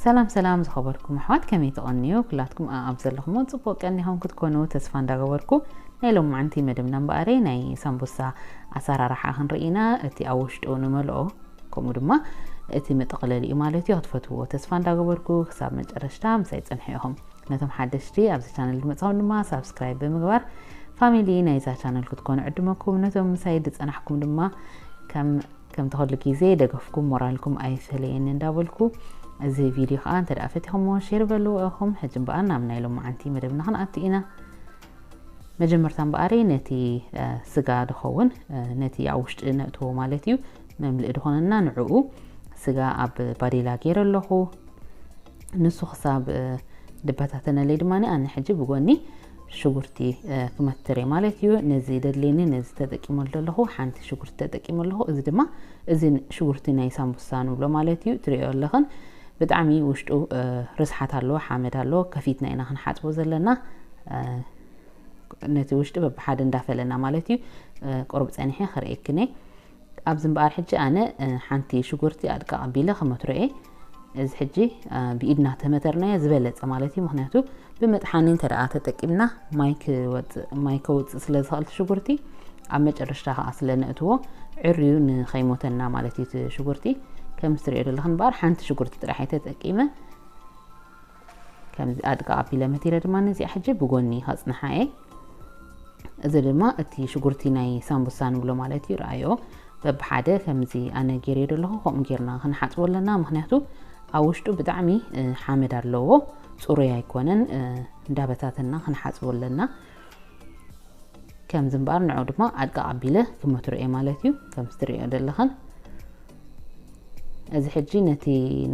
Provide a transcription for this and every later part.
ሰላም ሰላም ዝኸበርኩም ኣሕዋት፣ ከመይ ትቐንዩ? ኩላትኩም ኣብ ዘለኹሞ ጽቡቕ ቀኒኹም ክትኮኑ ተስፋ እንዳገበርኩ፣ ናይ ሎማዓንቲ መደብና እምበኣር ናይ ሳምቡሳ ኣሰራርሓ ክንርኢ ኢና። እቲ ኣብ ውሽጡ ንመልኦ፣ ከምኡ ድማ እቲ መጠቕለሊኡ ማለት እዩ፣ ክትፈትውዎ ተስፋ እንዳገበርኩ ክሳብ መጨረሽታ ምሳይ ጽንሑ ኢኹም። ነቶም ሓደሽቲ ኣብዚ ቻነል ዝመጻኹም ድማ ሳብስክራይብ ብምግባር ፋሚሊ ናይዛ ቻነል ክትኮኑ ዕድመኩም። ነቶም ምሳይ ዝጸናሕኩም ድማ ከም ከምቲ ኩሉ ግዜ ደገፍኩም ሞራልኩም ኣይፈለየኒ እንዳበልኩ፣ እዚ ቪድዮ ከዓ እንተ ደኣ ፈቲኹምዎ ሼር በልዎ ኢኹም። ሕጂ እምበኣር ናብ ናይ ሎማዓንቲ መደብና ክንኣቱ ኢና። መጀመርታ እምበኣር ነቲ ስጋ ዝኸውን ነቲ ኣብ ውሽጢ ነእትዎ ማለት እዩ፣ መምልኢ ዝኾነና ንዕኡ ስጋ ኣብ ባዴላ ገይረ ኣለኹ። ንሱ ክሳብ ድበታተነለይ ድማ ኣነ ሕጂ ብጎኒ ሽጉርቲ ክመትር እየ ማለት እዩ። ነዚ ደድልየኒ ነዚ ተጠቂመሉ ኣለኹ፣ ሓንቲ ሽጉርቲ ተጠቂመ ኣለኹ። እዚ ድማ እዚ ሽጉርቲ ናይ ሳምቡሳ ንብሎ ማለት እዩ። ትሪኦ ኣለኽን ብጣዕሚ ውሽጡ ርስሓት ኣለዎ፣ ሓመድ ኣለዎ። ከፊትና ኢና ክንሓፅቦ ዘለና። ነቲ ውሽጢ በብሓደ እንዳፈለና ማለት እዩ። ቁሩብ ፀኒሐ ክርእየክን እየ። ኣብዚ እምበኣር ሕጂ ኣነ ሓንቲ ሽጉርቲ ኣድቃቕ ኣቢለ ክመትሮ እየ። እዚ ሕጂ ብኢድና ተመተርናዮ ዝበለፀ ማለት እዩ። ምኽንያቱ ብመጥሓኒ እንተ ደኣ ተጠቂምና ማይ ክወፅእ፣ ማይ ከውፅእ ስለ ዝኽእል እቲ ሽጉርቲ ኣብ መጨረሽታ ከዓ ስለ ነእትዎ ዕርዩ ንኸይሞተና ማለት እዩ። እቲ ሽጉርቲ ከም ትሪኦ ዘለኽን እምበኣር ሓንቲ ሽጉርቲ ጥራሕ እየ ተጠቂመ። ከምዚ ኣድቃቕ ኣቢለ መቲረ ድማ ነዚኣ ሕጂ ብጎኒ ከጽንሓ እየ። እዚ ድማ እቲ ሽጉርቲ ናይ ሳምቡሳ ንብሎ ማለት እዩ። ረኣዮ በብሓደ ከምዚ ኣነ ገይረዮ ዘለኹ ከምኡ ጌርና ክንሓጽቦ ኣለና። ምኽንያቱ ኣብ ውሽጡ ብጣዕሚ ሓመድ ኣለዎ፣ ጽሩይ ኣይኮነን። እንዳበታተና ክንሓጽቦ ኣለና። ከምዚ እምበኣር ንዑ ድማ ኣድቃቕ ኣቢለ ክመትሮ እየ ማለት እዩ። ከምዚ ትሪኦ ዘለኽን እዚ ሕጂ ነቲ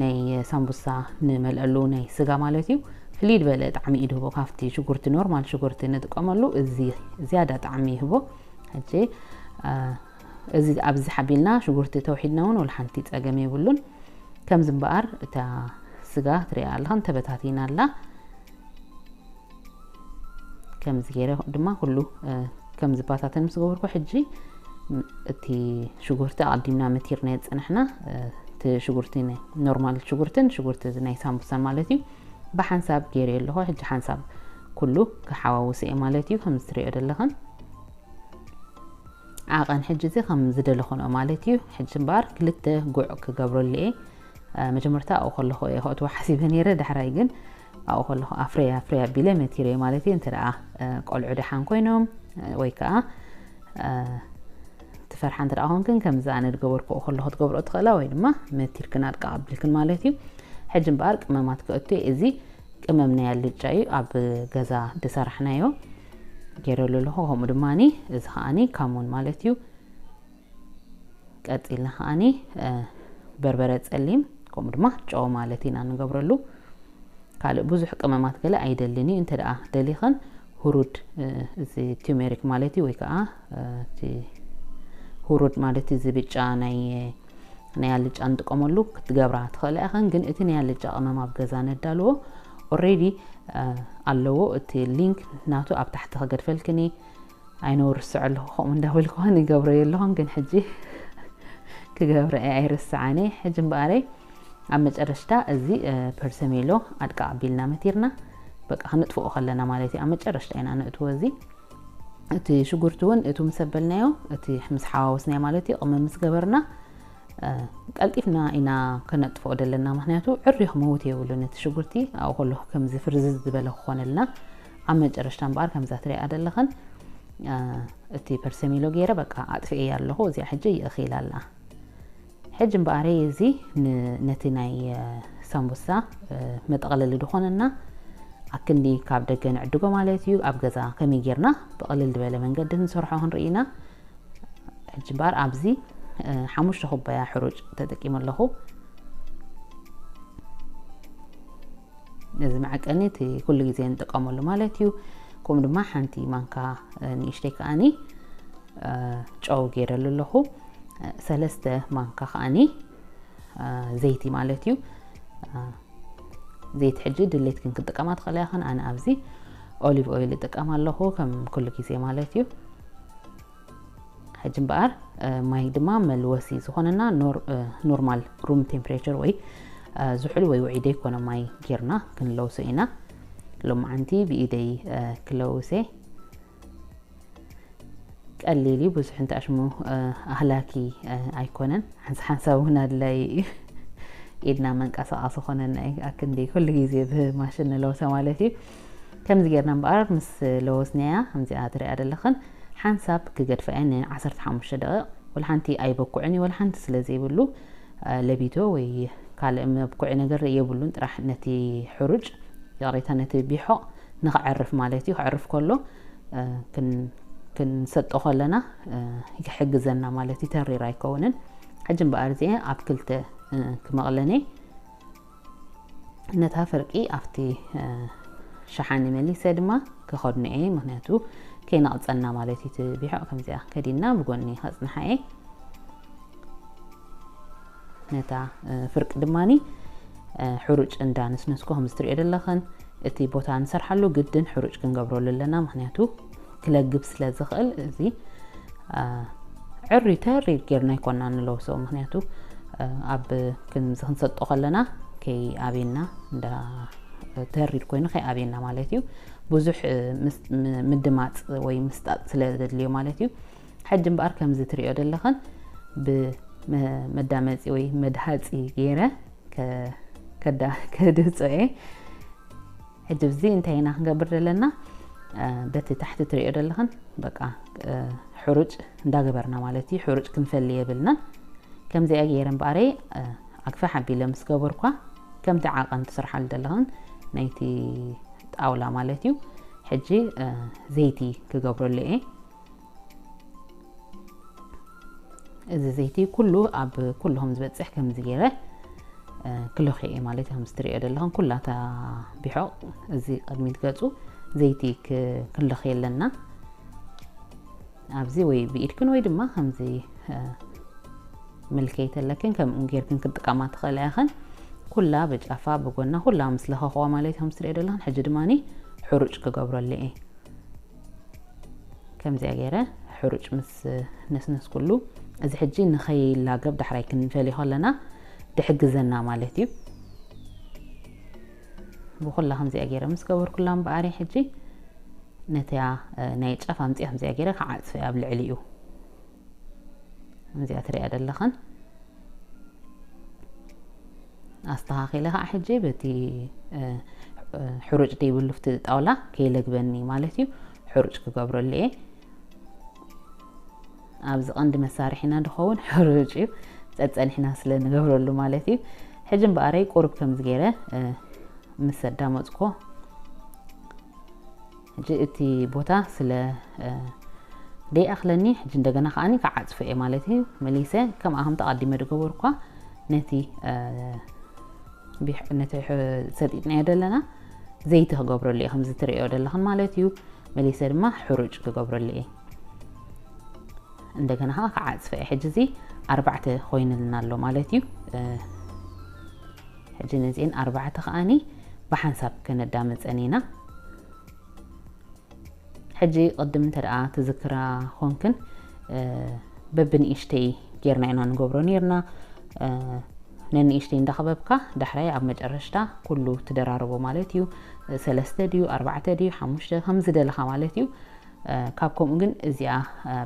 ናይ ሳምቡሳ ንመልአሉ ናይ ስጋ ማለት እዩ ፍልይ ዝበለ ጣዕሚ እዩ ድህቦ ካብቲ ሽጉርቲ፣ ኖርማል ሽጉርቲ ንጥቀመሉ እዚ ዝያዳ ጣዕሚ ይህቦ። ሕጂ እዚ ኣብዚ ሓቢልና ሽጉርቲ ተውሒድና እውን ወላ ሓንቲ ጸገም የብሉን። ከምዚ እምበኣር እታ ስጋ ትሪኣ ኣለኽን ተበታቲና ኣላ። ከምዚ ገይረ ድማ ኩሉ ከምዚ ባታተን ምስ ገበርኩ ሕጂ እቲ ሽጉርቲ ኣቐዲምና መቲርና የጸናሕና። እቲ ሽጉርቲ ናይ ኖርማል ሽጉርትን ሽጉርቲ ናይ ሳምቡሳን ማለት እዩ ብሓንሳብ ገይረ ኣለኹ። ሕጂ ሓንሳብ ኩሉ ክሓዋውስ እየ ማለት እዩ። ከምዚ ትሪኦ ዘለኽን ዓቐን ሕጂ እዚ ከም ዝደለኹ ንኦ ማለት እዩ። ሕጂ እምበኣር ክልተ ጉዕ ክገብረሉ እየ። መጀመርታ ኣብኡ ከለኹ እየ ከእትዎ ሓሲበ ነይረ፣ ዳሕራይ ግን ኣብኡ ከለኹ ኣፍረይ ኣፍረይ ኣቢለ መቲረ ማለት እዩ። እንተ ደኣ ቆልዑ ደሓን ኮይኖም ወይ ከዓ ትፈርሓ እንተ ደኣ ኮንክን ከምዚ ኣነ ዝገበርኩ ከለኹ ትገብርኦ ትኽእላ ወይ ድማ መቲርክን ኣድቃቕ ኣቢልክን ማለት እዩ። ሕጂ እምበኣር ቅመማት ከእቱ እየ። እዚ ቅመም ናይ ኣልጫ እዩ፣ ኣብ ገዛ ዝሰራሕናዮ ገይረሉ ኣለኹ። ከምኡ ድማ እዚ ከዓኒ ካሙን ማለት እዩ። ቀፂልና ከዓኒ በርበረ ፀሊም ከምኡ ድማ ጨው ማለት ኢና ንገብረሉ። ካልእ ብዙሕ ቅመማት ገለ ኣይደልን እዩ። እንተ ደኣ ደሊኽን ሁሩድ እዚ ቱሜሪክ ማለት እዩ ወይ ከዓ እቲ ሁሩድ ማለት እዚ ብጫ ናይ ናይ ኣልጫ ንጥቀመሉ ክትገብራ ትኽእላ ኢኽን። ግን እቲ ናይ ኣልጫ ቅመም ኣብ ገዛ ነዳልዎ ኦሬዲ ኣለዎ። እቲ ሊንክ ናቱ ኣብ ታሕቲ ክገድፈልክን እየ። ኣይነውርስዖ ኣለኹ ከምኡ እንዳበልኩ ይገብረዮ ኣለኹን፣ ግን ሕጂ ክገብረ እየ ኣይርስዓን እየ። ሕጂ እምበኣረይ ኣብ መጨረሽታ እዚ ፐርሰሜሎ ኣድቃቕ ኣቢልና መቲርና በቃ ክንጥፍኦ ከለና ማለት እዩ። ኣብ መጨረሽታ ኢና ነእትዎ እዚ። እቲ ሽጉርቲ እውን እቱ ምስ ኣበልናዮ እቲ ምስ ሓዋወስናዮ ማለት እዩ ቅመም ምስ ገበርና ቀልጢፍና ኢና ከነጥፍኦ ዘለና፣ ምኽንያቱ ዕርዩ ክመውት የብሉን። እቲ ሽጉርቲ ኣብኡ ከለኹ ከምዚ ፍርዝዝ ዝበለ ክኾነልና ኣብ መጨረሽታ እምበኣር ከምዛ ትሪኣ ዘለኽን እቲ ፐርሰሚሎ ገይረ በቃ ኣጥፍኤያ ኣለኹ። እዚኣ ሕጂ ይእኺላ ኣላ። ሕጂ እምበኣረይ እዚ ን- ነቲ ናይ ሳምቡሳ መጠቕለሊ ዝኾነና ኣክንዲ ካብ ደገ ንዕድጎ ማለት እዩ። ኣብ ገዛ ከመይ ጌርና ብቕልል ዝበለ መንገዲ ንሰርሖ ክንርኢ ኢና። ሕጂ እምበኣር ኣብዚ ሓሙሽተ ኩባያ ሕሩጭ ተጠቂመ ኣለኹ። ነዚ መዐቀኒ እቲ ኩሉ ግዜ ንጥቀመሉ ማለት እዩ። ከምኡ ድማ ሓንቲ ማንካ ንእሽተይ ከዓኒ ጨው ገይረሉ ኣለኹ። ሰለስተ ማንካ ከዓኒ ዘይቲ ማለት እዩ። ዘይቲ ሕጂ ድሌትክን ክትጥቀማ ትኽእላ ኢኽን። ኣነ ኣብዚ ኦሊቭ ኦይል እጥቀም ኣለኹ ከም ኩሉ ግዜ ማለት እዩ። ሕጂ እምበኣር ማይ ድማ መልወሲ ዝኾነና ኖርማል ሩም ቴምፕሬቸር ወይ ዝሑል ወይ ውዒ ዘይኮነ ማይ ጌርና ክንለውሶ ኢና። ሎማዓንቲ ብኢደይ ክለውሴ። ቀሊል እዩ፣ ብዙሕ እንተኣሽሙ ኣህላኪ ኣይኮነን። ሓንሳ ሓንሳ እውን ኣድላይ እዩ። ኢድና መንቀሳቐሲ ኮነና እዩ፣ ኣክንዲ ኩሉ ግዜ ብማሽን ንለውሰ ማለት እዩ። ከምዚ ጌርና እምበኣር ምስ ለወስናያ ከምዚኣ ትሪኣ ዘለኽን ሓንሳብ ክገድፋ እየ ንዓሰርተ ሓሙሽተ ደቂቕ። ወላ ሓንቲ ኣይበኩዕን እዩ፣ ወላ ሓንቲ ስለ ዘይብሉ ለቢቶ ወይ ካልእ መብኩዒ ነገር የብሉን። ጥራሕ ነቲ ሕሩጭ፣ ይቕሬታ፣ ነቲ ቢሖቕ ንኽዕርፍ ማለት እዩ። ክዕርፍ ከሎ ክንሰጦ ከለና ይሕግዘና ማለት እዩ። ተሪር ኣይከውንን። ሕጂ እምበኣር እዚአ ኣብ ክልተ ክመቕለኒ ነታ ፍርቂ ኣብቲ ሸሓኒ መሊሰ ድማ ክኸድኖ እየ። ምክንያቱ ከይነቕጸና ማለት እዩ። እቲ ቢሖቕ ከምዚኣ ከዲና ብጎኒ ከጽንሓ እየ። ነታ ፍርቂ ድማኒ ሕሩጭ እንዳነስነስኩ ከም ዝትሪኦ ዘለኽን፣ እቲ ቦታ ንሰርሓሉ ግድን ሕሩጭ ክንገብረሉ ኣለና። ምክንያቱ ክለግብ ስለ ዝኽእል፣ እዚ ዕሪ ተሪር ጌርና ኣይኮና ንለውሶ። ምክንያቱ ኣብ ክንዚ ክንሰጦ ከለና ከይኣብየና፣ እንዳ ተሪር ኮይኑ ከይኣብየና ማለት እዩ። ብዙሕ ምድማፅ ወይ ምስጣጥ ስለ ዘድልዮ ማለት እዩ። ሕጂ እምበኣር ከምዚ ትሪኦ ዘለኽን ብመዳመፂ ወይ መድሃፂ ገይረ ከድህፆ እየ። ሕጂ ብዚ እንታይ ኢና ክንገብር ዘለና? በቲ ታሕቲ ትሪኦ ዘለኽን በቃ ሕሩጭ እንዳገበርና ማለት እዩ። ሕሩጭ ክንፈሊ የብልናን። ከምዚኣ ገይረ እምበኣረይ ኣግፋሕ ኣቢለ ምስ ገበርኳ፣ ከምቲ ዓቐን ትሰርሓሉ ዘለኽን ናይቲ ጣውላ ማለት እዩ። ሕጂ ዘይቲ ክገብረሉ እየ። እዚ ዘይቲ ኩሉ ኣብ ኩሉ ከም ዝበፅሕ ከምዚ ገይረ ክልኽዮ እየ ማለት እዩ። ከምዚ ትሪኦ ዘለኽን ኩላታ ቢሖቕ እዚ ቅድሚት ገፁ ዘይቲ ክንልኽዮ ኣለና። ኣብዚ ወይ ብኢድክን ወይ ድማ ከምዚ ምልከይ ተለክን ከምኡ ጌርክን ክትጥቀማ ትኽእላ ኢኽን። ኩላ ብጫፋ ብጎና ኩላ ምስ ለኸኽዋ ማለት እዩ። ከምዚ ትሪኦ ዘለኽን ሕጂ ድማ ሕሩጭ ክገብረሉ እየ። ከምዚኣ ገይረ ሕሩጭ ምስ ነስነስኩሉ፣ እዚ ሕጂ ንኸይላገብ ዳሕራይ ክንፈልዮ ከለና ድሕግዘና ማለት እዩ። ብኹላ ከምዚኣ ገይረ ምስ ገበርኩላ እምበኣር ሕጂ ነቲያ ናይ ጫፍ ኣምፂኣ ከምዚኣ ገይረ ክዓፅፈ ኣብ ልዕሊኡ ከምዚኣ ትሪኣ ዘለኽን ኣስተኻኺለ ከዓ ሕጂ በቲ ሕሩጭ ደይብሉ ፍቲ ጣውላ ከይለግበኒ ማለት እዩ። ሕሩጭ ክገብረሉ እየ። ኣብዚ ቀንዲ መሳርሒና ድኸውን ሕሩጭ እዩ። ጸጸኒሕና ስለ ንገብረሉ ማለት እዩ። ሕጂ እምበኣረይ ቁሩብ ከምዚ ገይረ ምስ ኣዳመጽኮ ሕጂ እቲ ቦታ ስለ ደይኣኽለኒ፣ ሕጂ እንደገና ከዓኒ ክዓጽፎ እየ ማለት እዩ። መሊሰ ከምኣ ከም ተቐዲመ ዝገበርኳ ነቲ ነቲ ሰጢጥናዮ ዘለና ዘይቲ ክገብረሉ እየ፣ ከምዚ ትርእዮ ዘለኽን ማለት እዩ። መሊሰ ድማ ሕሩጭ ክገብረሉ እየ። እንደገና ከዓ ክዓጽፈ እየ። ሕጂ እዚ ኣርባዕተ ኮይንልና ኣሎ ማለት እዩ። ሕጂ ነዚአን ኣርባዕተ ከዓኒ ብሓንሳብ ከነዳምፀን ኢና። ሕጂ ቅድም እንተ ደኣ ትዝክራ ኮንክን፣ በብንእሽተይ ጌርና ኢና ንገብሮ ኔርና። ነንእሽተይ እንዳኸበብካ ዳሕራይ ኣብ መጨረሽታ ኩሉ ትደራርቦ ማለት እዩ። ሰለስተ ድዩ፣ ኣርባዕተ ድዩ፣ ሓሙሽተ ከም ዝደለኻ ማለት እዩ። ካብ ከምኡ ግን እዚኣ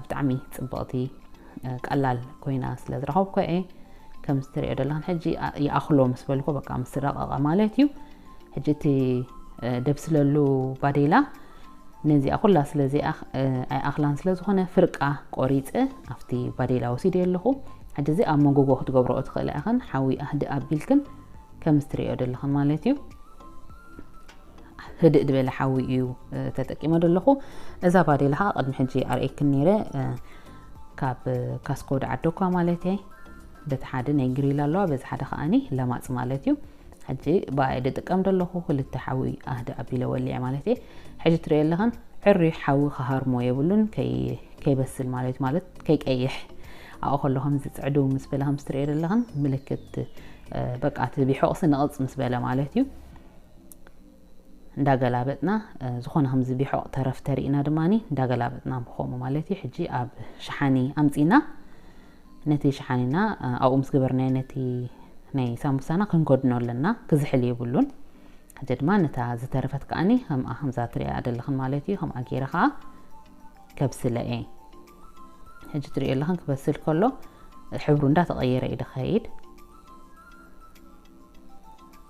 ብጣዕሚ ጽብቕቲ፣ ቀላል ኮይና ስለ ዝረኸብኮ እየ። ከም እትርእዮ ዘለኽን ሕጂ ይኣኽሎ ምስ በልኮ በቃ ምስ ረቐቐ ማለት እዩ። ሕጂ እቲ ደብስለሉ ባዴላ ነዚኣ ኩላ ስለ ኣይኣኽላን ስለ ዝኾነ ፍርቃ ቆሪጸ ኣብቲ ባዴላ ወሲደ ኣለኹ። ሕጂ እዚ ኣብ መጎጎ ክትገብረኦ ትኽእላ ኢኽን። ሓዊ ኣህድእ ኣቢልክን ከም እትርእዮ ዘለኽን ማለት እዩ። ህድእ ዝበለ ሓዊ እዩ ተጠቂመ ዘለኹ። እዛ ባዴላ ከዓ ቅድሚ ሕጂ ኣርእየክን ነይረ፣ ካብ ካስኮ ድዓደኳ ማለት እየ። በቲ ሓደ ናይ ግሪል ኣለዋ፣ በዚ ሓደ ከዓኒ ለማፅ ማለት እዩ። ሕጂ ብኣየ ድጥቀም ዘለኹ ክልተ ሓዊ ኣህድእ ኣቢለ ወሊዐ ማለት እየ። ሕጂ ትርእዮ ኣለኽን ዕሩይ ሓዊ ክሃርሞ የብሉን፣ ከይበስል ማለት ማለት ከይቀይሕ። ኣብኡ ከሎ ከምዚ ፅዕድው ምስ በለ ከምዚ ትርእዮ ዘለኽን ምልክት በቃ እቲ ቢሖቕሲ ንቕፅ ምስ በለ ማለት እዩ። እንዳገላበጥና ዝኾነ ከምዚ ቢሖቕ ተረፍ ተሪእና ድማ እንዳገላበጥና ብኸምኡ ማለት እዩ። ሕጂ ኣብ ሸሓኒ ኣምፂና ነቲ ሸሓኒና ኣብኡ ምስ ገበርናዮ ነቲ ናይ ሳምቡሳና ክንጎድኖ ኣለና፣ ክዝሕል የብሉን። ሕጂ ድማ ነታ ዝተረፈት ከኣኒ ከምኣ ከምዛ ትሪኣ ዘለኽን ማለት እዩ፣ ከምኣ ገይረ ከዓ ከብስለ እየ። ሕጂ ትሪኦ ኣለኽን ክበስል ከሎ ሕብሩ እንዳተቐየረ እዩ ዝኸይድ።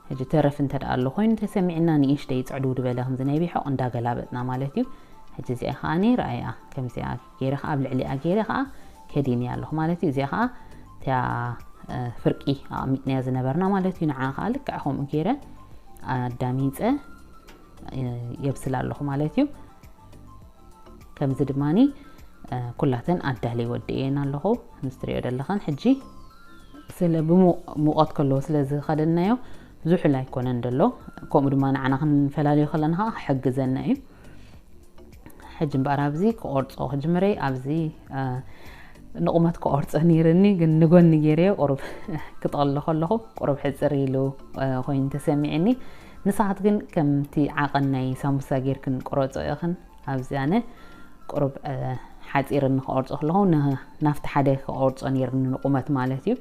ሕጂ ተረፍ እንተ ደኣ ኣሎ ኮይኑ ተሰሚዕና ንእሽተይ ጽዕድው ዝበለ ከምዚ ናይ ቢሖቕ እንዳገላበጥና ማለት እዩ። ሕጂ እዚኣ ከኣኒ ረኣያ ከምዚኣ ገይረ ከዓ ኣብ ልዕሊኣ ገይረ ከዓ ከዲንያ ኣለኹ ማለት እዩ። እዚኣ ከዓ እቲኣ ፍርቂ ኣቐሚጥናያ ዝነበርና ማለት እዩ። ንዓ ከዓ ልክዕ ከምኡ ገይረ ኣዳሚፀ የብስላ ኣለኹ ማለት እዩ። ከምዚ ድማኒ ኩላተን ኣዳሊ ወዲኤን ኣለኹ። ምስ ትሪኦ ዘለኽን ሕጂ ስለ ብሙቐት ከለዎ ስለ ዝኸደናዮ ዝሑል ኣይኮነን ደሎ። ከምኡ ድማ ንዓና ክንፈላለዮ ከለና ከዓ ክሕግዘና እዩ። ሕጂ እምበኣር ኣብዚ ክቆርጾ ክጅምረይ ኣብዚ ንቑመት ክቆርጾ ነይርኒ፣ ግን ንጎኒ ገይረዮ ቁሩብ ክጠቕሎ ከለኹ ቁሩብ ሕጽር ኢሉ ኮይኑ ተሰሚዕኒ። ንስኻት ግን ከምቲ ዓቐን ናይ ሳምቡሳ ጌርክን ቁረጾ ኢኽን። ኣብዚ ኣነ ቁሩብ ሓጺር ንክቆርጾ ከለኹ ናፍቲ ሓደ ክቆርጾ ነይርኒ ንቑመት ማለት እዩ።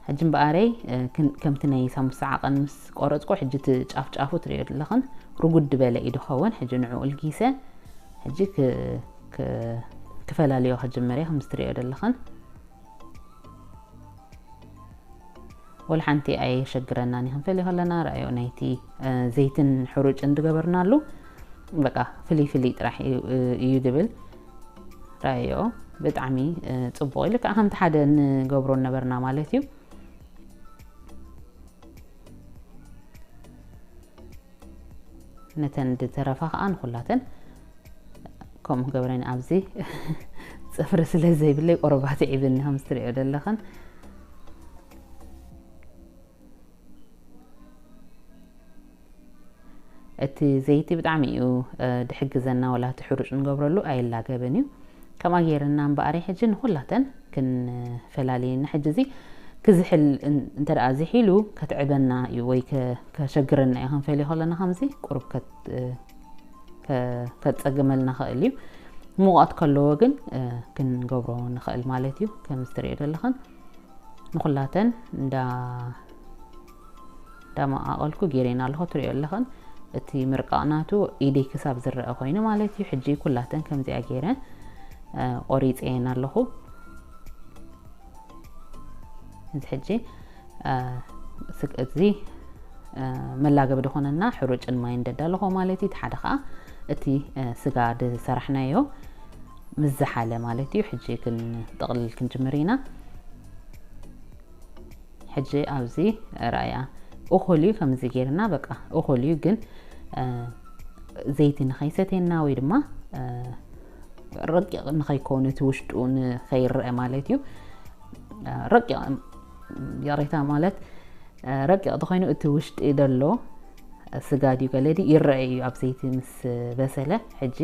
ሕጂ እምበኣረይ ከምቲ ናይ ሳምቡሳ ዓቐን ምስ ቆረጽኩ ሕጂ እቲ ጫፍ ጫፉ ትሪኦ ዘለኽን ርጉድ ዝበለ እዩ ዝኸውን። ሕጂ ንዕኡ ልጊሰ ሕጂ ክፈላለዮ ክጅምር እየ። ከምዚ ትሪኦ ዘለኽን ወላ ሓንቲ ኣየሸግረናን እዩ። ክንፈልዮ ከለና ረኣዮ ናይቲ ዘይትን ሕሩጭን ዝገበርናሉ በቃ ፍልይ ፍልይ ጥራሕ እዩ ዝብል። ረኣዮ ብጣዕሚ ጽቡቕ ኢሉ ከዓ ከምቲ ሓደ ንገብሮ ነበርና ማለት እዩ። ነተን ዝተረፋ ከዓ ንኩላተን ከምኡ ገብረን ኣብዚ ጽፍሪ ስለ ዘይብለይ ቁሩባት ይዕብኒ ከም ትሪኦ ዘለኽን። እቲ ዘይቲ ብጣዕሚ እዩ ድሕግዘና፣ ወላ እቲ ሕሩጭ ንገብረሉ ኣይላገበን እዩ። ከምኣ ገይርና እምበኣር ሕጂ ንኩላተን ክንፈላልየና። ሕጂ እዚ ክዝሕል እንተ ደኣ ዝሒሉ ከትዕበና እዩ ወይ ከሸግረና እዩ። ክንፈልዮ ከለና ከምዚ ቁሩብ ከጸግመልና ክእል እዩ። ሙቐት ከለዎ ግን ክንገብሮ ንኽእል ማለት እዩ። ከም ዝትሪኦ ዘለኽን ንኹላተን እንዳ እንዳመቓቐልኩ ገይረን ኣለኹ። ትሪኦ ኣለኽን እቲ ምርቃቕ ናቱ ኢደይ ክሳብ ዝረአ ኮይኑ ማለት እዩ። ሕጂ ኩላተን ከምዚኣ ገይረ ቆሪፀየን ኣለኹ። እዚ ሕጂ እዚ መላገቢ ዝኾነና ሕሩጭን ማይን ደዳለኹ ማለት እዩ። እቲ ሓደ ከዓ እቲ ስጋ ዝሰራሕናዮ ምስ ዝሓለ ማለት እዩ። ሕጂ ክንጥቕልል ክንጅምር ኢና። ሕጂ ኣብዚ ረኣያ እኹል እዩ። ከምዚ ጌርና በቃ እኹል እዩ፣ ግን ዘይቲ ንኸይሰተየና ወይ ድማ ረቂቕ ንኸይከውን እቲ ውሽጡ ንኸይረአ ማለት እዩ። ረቂቕ ይቕሬታ ማለት ረቂቕ ተኾይኑ እቲ ውሽጢ ደሎ ስጋ ድዩ ገለ ድዩ ይረአ እዩ ኣብ ዘይቲ ምስ በሰለ። ሕጂ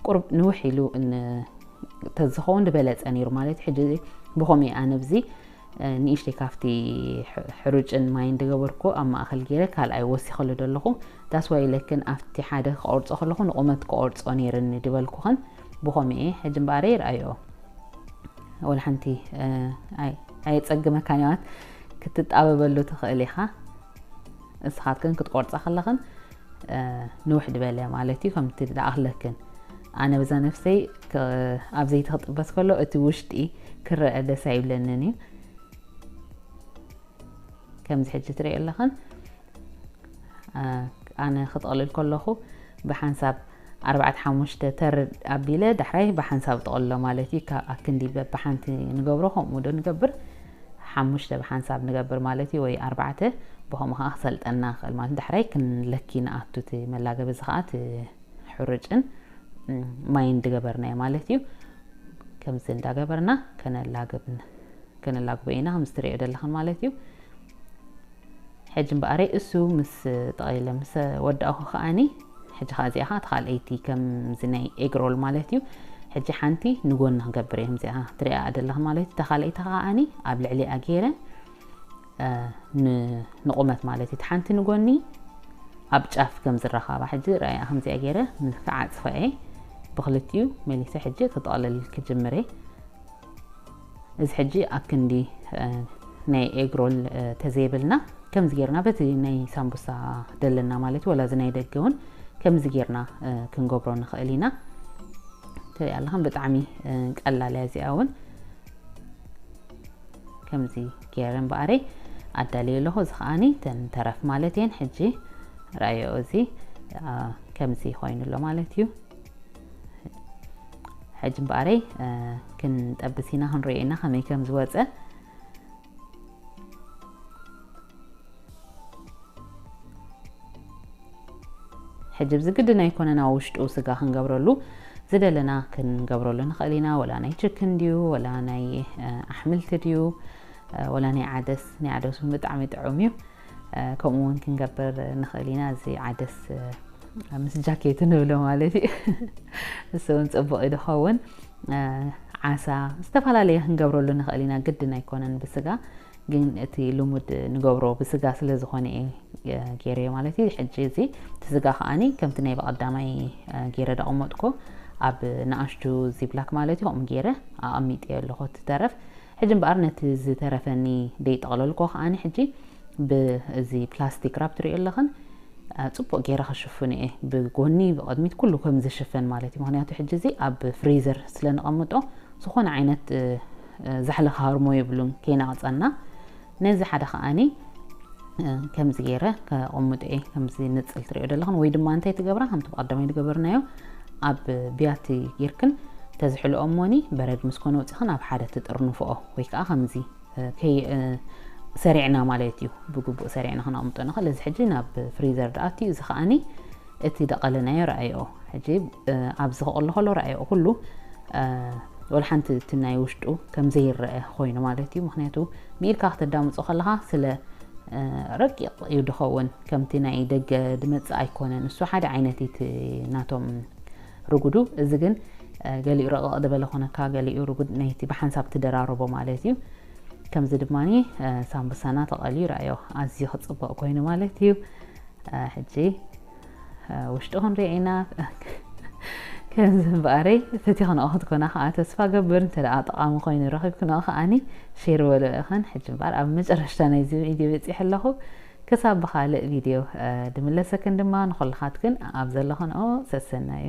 ቁሩብ ንውሕ ኢሉ ተዝኸውን ዝበለጸ ነይሩ ማለት እዩ። ሕጂ ብኸምኡ ኣነ ኣብዚ ንእሽተይ ካብቲ ሕሩጭን ማይን ዝገበርኩ ኣብ ማእኸል ገይረ ካልኣይ ወሲኸሉ ዘለኹ። ዳስዋይ ኢለክን ኣብቲ ሓደ ክቆርጾ ከለኹ ንቑመት ክቆርጾ ነይርኒ ዝበልኩኽን ብኸምኡ እየ። ሕጂ እምበኣር ይርኣዮ። ወላ ሓንቲ ኣየጸግመካን እያ ክትጣበበሉ ትኽእል ኢኻ። ንስኻትክን ክትቆርጻ ከለኽን ንውሕ ዝበለ ማለት እዩ። ከምቲ ዝኣኽለክን ኣነ በዛ ነፍሰይ ኣብ ዘይቲ ክጥበስ ከሎ እቲ ውሽጢ ክረአ ደስ ኣይብለንን እዩ። ከምዚ ሕጂ ትሪኦ ኣለኽን ኣነ ክጠቕልል ከለኹ ብሓንሳብ ኣርባዕተ ሓሙሽተ ተር ኣቢለ ዳሕራይ ብሓንሳብ ጠቕሎ ማለት እዩ። ካብ ኣክንዲ በብሓንቲ ንገብሮ ከምኡ ዶ ንገብር ሓሙሽተ ብሓንሳብ ንገብር ማለት እዩ፣ ወይ ኣርባዕተ ብኸምኡ ከዓ ክሰልጠና ክእል ማለት ዳሕራይ ክንለኪ ንኣቱ እቲ መላገቢ እዚ ከዓ እቲ ሕሩጭን ማይን ድገበርናዮ ማለት እዩ። ከምዚ እንዳገበርና ከነላግብ ከነላግቦ ኢና ከምዚ ትሪኦ ዘለኽን ማለት እዩ። ሕጂ እምበኣረይ እሱ ምስ ጠቕሊለ ምስ ወዳእኹ ከኣኒ ሕጂ ከዓ እዚኣ ከዓ ተኻልኣይቲ ከምዚ ናይ ኤግሮል ማለት እዩ። ሕጂ ሓንቲ ንጎኒ ክገብር እየ ከምዚኣ ትሪኣ ዘለኽን ማለት እዩ። ተኻልኣይቲ ከኣኒ ኣብ ልዕሊኣ ገይረ ንቁመት ማለት እዩ። ሓንቲ ንጎኒ ኣብ ጫፍ ከም ዝረኻባ ሕጂ ረኣያ ከምዚኣ ገይረ ክዓጽፋ እየ። ብክልቲኡ መሊሰ ሕጂ ክጠቕልል ክጅምር እየ። እዚ ሕጂ ኣብ ክንዲ ናይ ኤግሮል ተዘይብልና ከምዚ ጌርና በቲ ናይ ሳምቡሳ ደለና ማለት እዩ። ወላ እዚ ናይ ደገ እውን ከምዚ ጌርና ክንገብሮ ንኽእል ኢና። ትሪኣ ኣለኽን ብጣዕሚ ቀላል እያ እዚኣ እውን። ከምዚ ገይረ እምበኣረይ ኣዳልየ ኣለኹ። እዚ ከዓኒ ተን ተረፍ ማለት እየን። ሕጂ ረኣዮ፣ እዚ ከምዚ ኮይኑ ኣሎ ማለት እዩ። ሕጂ እምበኣረይ ክንጠብስ ኢና፣ ክንሪኦ ኢና ከመይ ከም ዝወፀ። ሕጂ ብዚ ግድን ኣይኮነን ኣብ ውሽጡ ስጋ ክንገብረሉ ዝደለና ክንገብረሉ ንኽእል ኢና። ወላ ናይ ችክን ድዩ፣ ወላ ናይ ኣሕምልቲ ድዩ፣ ወላ ናይ ዓደስ። ናይ ዓደስ እውን ብጣዕሚ ጥዑም እዩ። ከምኡ እውን ክንገብር ንኽእል ኢና። እዚ ዓደስ ምስ ጃኬቱ ንብሎ ማለት እዩ። እሱ እውን ፅቡቕ እዩ ዝኸውን። ዓሳ ዝተፈላለየ ክንገብረሉ ንኽእል ኢና። ግድን ኣይኮነን ብስጋ፣ ግን እቲ ልሙድ ንገብሮ ብስጋ ስለ ዝኾነ እየ ገይረዮ ማለት እዩ። ሕጂ እዚ እቲ ስጋ ከዓኒ ከምቲ ናይ ብቐዳማይ ገይረ ደቐመጥኮ ኣብ ንኣሽቱ ዚፕላክ ማለት እዩ። ከምኡ ገይረ ኣቐሚጠዮ ኣለኹ እቲ ተረፍ። ሕጂ እምበኣር ነቲ ዝተረፈኒ ደይጠቕለልኮ ከዓኒ ሕጂ ብዚ ፕላስቲክ ራፕ ትሪኦ ኣለኽን ፅቡቕ ገይረ ክሽፍኑ እየ። ብጎኒ ብቕድሚት ኩሉ ከም ዝሽፈን ማለት እዩ። ምክንያቱ ሕጂ እዚ ኣብ ፍሪዘር ስለ ንቐምጦ ዝኾነ ዓይነት ዛሕሊ ክሃርሞ የብሉን ከይነቕፀና። ነዚ ሓደ ከዓኒ ከምዚ ገይረ ከቕምጦ እየ። ከምዚ ንፅል ትሪኦ ዘለኽን ወይ ድማ እንታይ ትገብራ፣ ከምቲ ብቐዳማይ ዝገበርናዮ ኣብ ብያቲ ጌርክን ተዝሕልኦ እሞኒ በረድ ምስ ኮነ ወፂኽን ኣብ ሓደ ትጥርንፍኦ ወይ ከዓ ከምዚ ከይ ሰሪዕና ማለት እዩ። ብግቡእ ሰሪዕና ክነቕምጦ ንኽእል። እዚ ሕጂ ናብ ፍሪዘር ድኣትዩ። እዚ ከዓኒ እቲ ደቐለናዮ ረኣይኦ። ሕጂ ኣብዚ ክቕሎ ከሎ ረኣይኦ ኩሉ ወላ ሓንቲ እቲ ናይ ውሽጡ ከም ዘይረአ ኮይኑ ማለት እዩ። ምክንያቱ ብኢድካ ክተዳምፆ ከለኻ ስለ ረቂቕ እዩ ድኸውን። ከምቲ ናይ ደገ ድመፅእ ኣይኮነን። እሱ ሓደ ዓይነት እቲ ናቶም ርጉዱ። እዚ ግን ገሊኡ ረቕቕ ዝበለ ኮነካ፣ ገሊኡ ርጉድ ናይቲ ብሓንሳብ ትደራረቦ ማለት እዩ። ከምዚ ድማ ሳምቡሳና ተቐልዩ ረኣዮ፣ ኣዝዩ ክፅበቕ ኮይኑ ማለት እዩ። ሕጂ ውሽጡ ክንሪኦ ኢና። ከምዚ እምበኣረይ ፈቲኽንኦ ክትኮና ከዓ ተስፋ ገብር። እንተ ደኣ ጠቓሚ ኮይኑ ረኺብክንኦ ከዓኒ ሼር በሎ ኢኽን። ሕጂ እምበኣር ኣብ መጨረሽታ ናይዚ ቪድዮ በፂሐ ኣለኹ። ክሳብ ብኻልእ ቪድዮ ድምለሰክን ድማ ንኹልኻትክን ኣብ ዘለኽንኦ ሰሰናዩ።